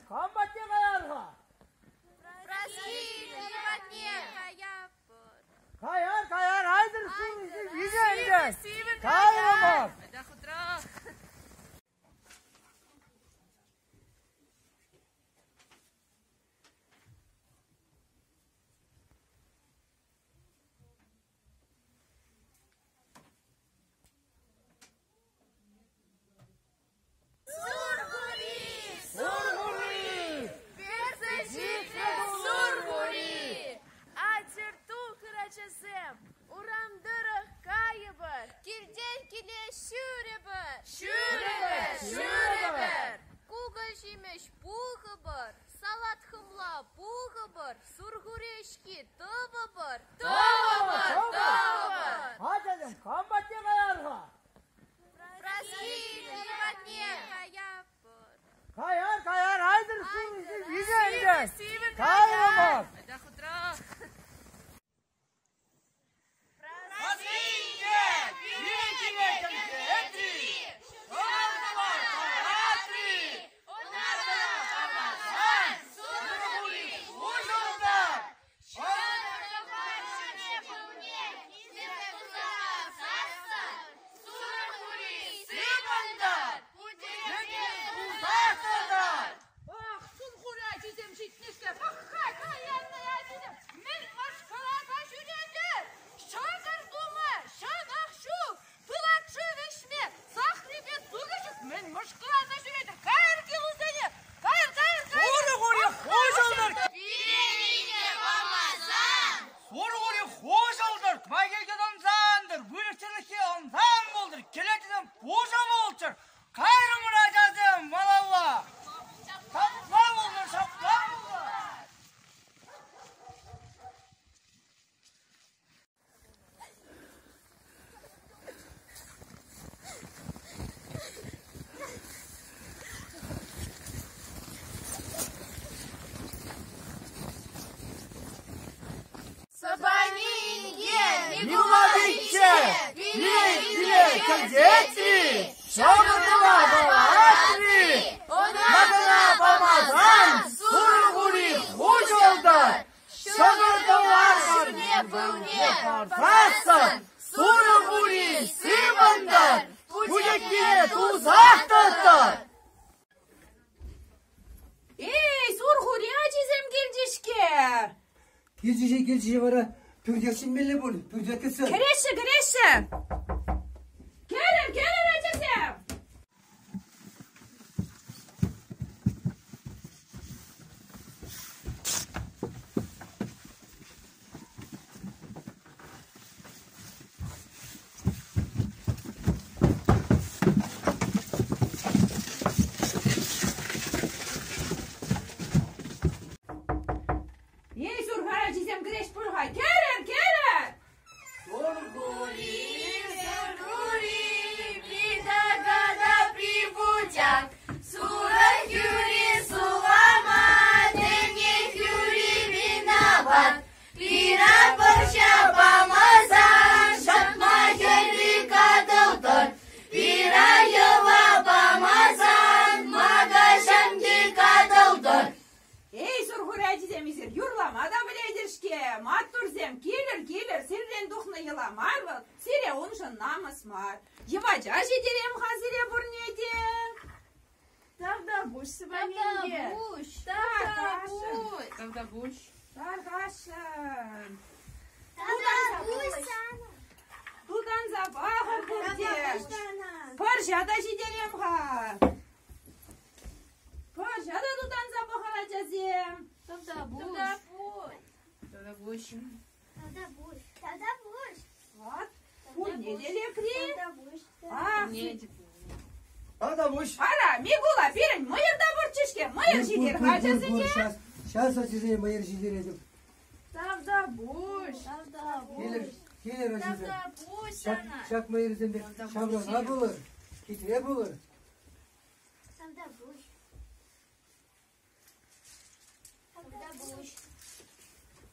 Кам патне каяр-ха? Праски патне каятпӑр. Каяр, каяр, айтӑр, ҫитӗ ӗнтӗ. Кайрӑмӑр. Сурхури! Сурхури! Персе ҫитрӗ Сурхури! Атьӑр тухӑр, ачасем, урам тӑрӑх кайӑпӑр. Килтен киле ҫӳрӗпӗр. Ҫӳрӗпӗр, ҫӳрӗпӗр. Кукӑль ҫимӗҫ пухӑпӑр, салат хӑмла пухӑпӑр, Сурхури ӗҫки тӑвӑпӑр. Тӑвӑпӑр, тӑвӑпӑр. Ачасем, кам патне каяр-ха? Праски патне каятпӑр. Каяр, каяр, айтӑр, ҫитӗ ӗнтӗ. Кайрӑмӑр. Ах, Сурхури ачисем ҫитнӗ-ҫке, пӑх-ха, каяннӑй ачисем, мӗн мӑшкӑласа ҫӳретӗр? Ҫӑкӑр тума ҫӑнӑх ҫук, пылак шыв ӗҫме сахрипе тулӗ ҫук, мӗн мӑшкӑласа ҫӳретӗр? Кайӑр килусене, кайӑр, кайӑр, кайӑр! Сурхури хуҫӑлтӑр! Сурхури хуҫӑлтӑр! Тӑвайкӗлте ӑнсантӑр, выльӑх-чӗрлӗхе ӑнсан пултӑр, кӗлетсем пушӑ пулччӑр. Кайрӑмӑр, ачасем, малалла! Ҫапла пултӑр, ҫапла пултӑр! Сӑпани инке, Микула пичче, пире киле кӗртет-и? Ҫӑкӑр тӑва палать-и? Ӑна памасан Сурхури хуҫӑлтӑр, ҫӑкӑр тӑвар пылне парсассӑн Сурхури сыпӑнтӑр, путеккине тусах тӑтӑр. Эй, Сурхури ачисем килчӗҫ-ҫке! Килчӗҫ-и, килчӗҫ-и вара, пӳртех чӗнмелле пуль, пӳрте кӗтсе. Кӗреҫҫӗ, кӗреҫҫӗ! Кӗрӗр, кӗрӗр, ачасем! Эй, Сурхай ачисем кӗреш пуль-ха. Кӗрӗр, кӗрӗр! Сурхури, Сурхури, притагада прибудяк, Сурӑх хӳри сулама, тӗне хӳри виноват. Пира пӑрҫа памасан, ҫатма хӗрри катӑлтӑр. Пира йӑва памасан, мака ҫамки катӑлтӑр. Эй, Сурхури ачисем, эсир юрлама та пӗлетӗр-ҫке. Маттурсем, килӗр, килӗр, сиртен тухнӑ йӑла мар вӑл, сире уншӑн намӑс мар. Йӑвача ҫитерем-ха сире пурне те. Тавтапуҫ, Сӑпанинке. Тавтапуҫ. Тавтапуҫ. Тархасшӑн. Тавтапуҫ сана. Тутанса пӑхӑр пурте. Пӑрҫа та ҫитерем-ха. Пӑрҫа та тутанса пӑхӑр, ачасем. Тавтапуҫ. Тавтапуҫ. Тавтапуҫ. Тавтапуҫ. Вот. Пурне те лекри. Ах, Тавтапуҫ. Ара, Микула, пирӗн мӑйӑр та пурччӗ-ҫке. Мӑйӑр ҫитер-ха ачасене. Сейчас, сейчас ачасене мӑйӑр ҫитеретӗп. Тавтапуҫ. Тавтапуҫ. Килӗр, килӗр ачасем. Тавтапуҫ Ҫак, сана. ҫак мӑйӑрсемпе ҫаврака пулӑр, хитре пулӑр. Тавтапуҫ. Тавтапуҫ.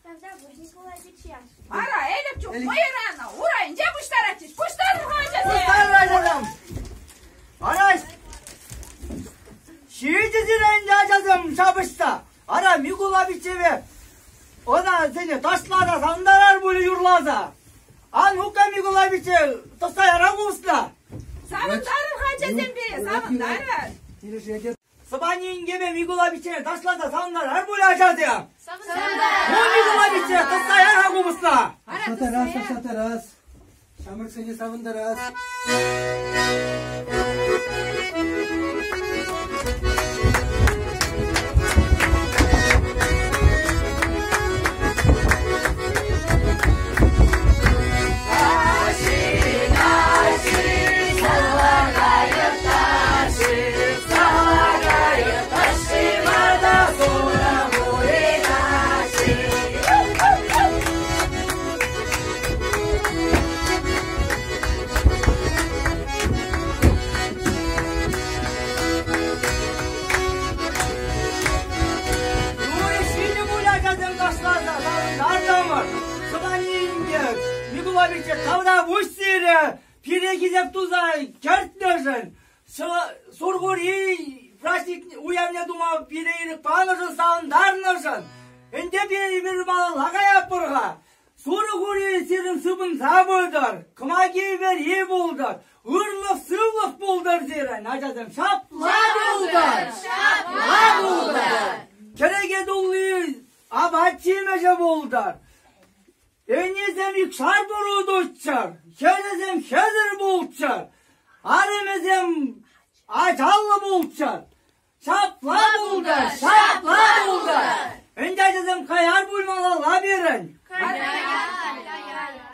Тавтапуҫ, Николай пичче. Ара, ӗлӗк чух мӑйӑрана урайӗнче пуҫтаратчӗҫ. Пуҫтарӑр-ха, ачасем. Пуҫтарӑр, ачасем! Ара, ҫитӗ сире ӗнтӗ, ачасем! ҫапӑҫса. Ара, Микула пиччепе ӑна сене ташласа савӑнтарар пулӗ юрласа. Ан хукка Микула пичче тӑсса яра купӑсна. Савӑнтарӑр-ха ачасемпе, савӑнтарӑр. Килӗшетӗп. Сӑпани инкепе Микула пичче ташласа савӑнтарар пулӗ ачасем. Ну, Микула пичче, тӑсса яр-ха купӑсна. Ташлаттарас, ташлаттарас. Ҫамрӑксене савӑнтарас. Юрӗ ҫинӗ пуль ачасем ташласа савӑнтартӑмӑр. Сӑпани инке, Микула пичче тавра пуҫ сире. Пире хисеп туса кӗртнӗшӗн, Сурхури праҫник уявне тума пире ирӗк панӑшӑн савӑнтарнӑшӑн. Ӗнтӗ пире эпир малалла каятпӑр-ха. Сурхури сирӗн сыпӑнса пытӑр, кӑмаки вӗри пултӑр, ырлӑх-сывлӑх пултӑр сирӗн, ачасем, ҫапла пултӑр! Ҫапла пултӑр! Кӗреке тулли апат-ҫимӗҫӗ пултӑр. Ӗнесем икшар пӑру туччӑр, хӗрӗсем хӗсӗр пулччӑр, арӑмӗсем ачаллӑ пулччӑр. Ҫапла пултӑр, ҫапла пултӑр. Ӗнтӗ ачасем каяр пуль малалла пирӗн.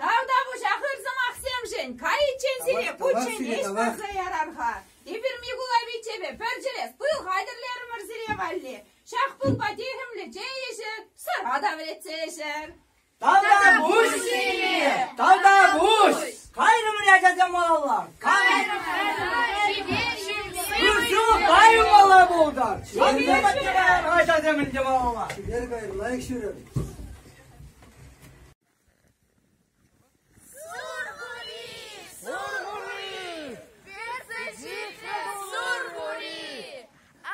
Тавтапуҫах ыр сӑмахсемшӗн. Кайиччен сире кучченеҫ парса ярар-ха. Эпир Микула пиччепе пӗр чӗрес пыл хатӗрлерӗмӗр сире валли. Ҫак пылпа техӗмлӗ чей ӗҫӗр, сӑра та вӗретсе ӗҫӗр. Тавтапуҫ сире! Тавтапуҫ! Кайрӑмӑр ачасем малалла! Ырсывлӑх каймалла пултӑр! Ачасем ӗнтӗ малалла! Чипер кайрӑр, лайӑх ҫӳрӗр. Сурхури! Сурхури! Персе ҫитрӗ Сурхури!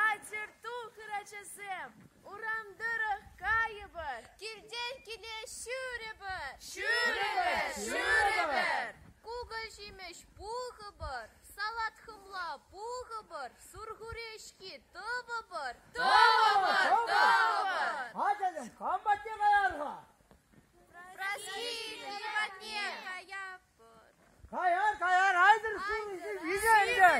Атьӑр тухӑр, ачасем, урам тӑрӑх кайӑпӑр. Килтен киле ҫӳрӗпӗр. Ҫӳрӗпӗр, ҫӳрӗпӗр. Кукӑль ҫимӗҫ пухӑпӑр, салат хӑмла пухӑпӑр, сурхури ӗҫки тӑвӑпӑр. Тӑвӑпӑр, тӑвӑпӑр. Ачасем, кам патне каяр-ха? Праски патне каятпӑр. Каяр, каяр, айтӑр, сывлӑш виҫӗ ӗнтӗ.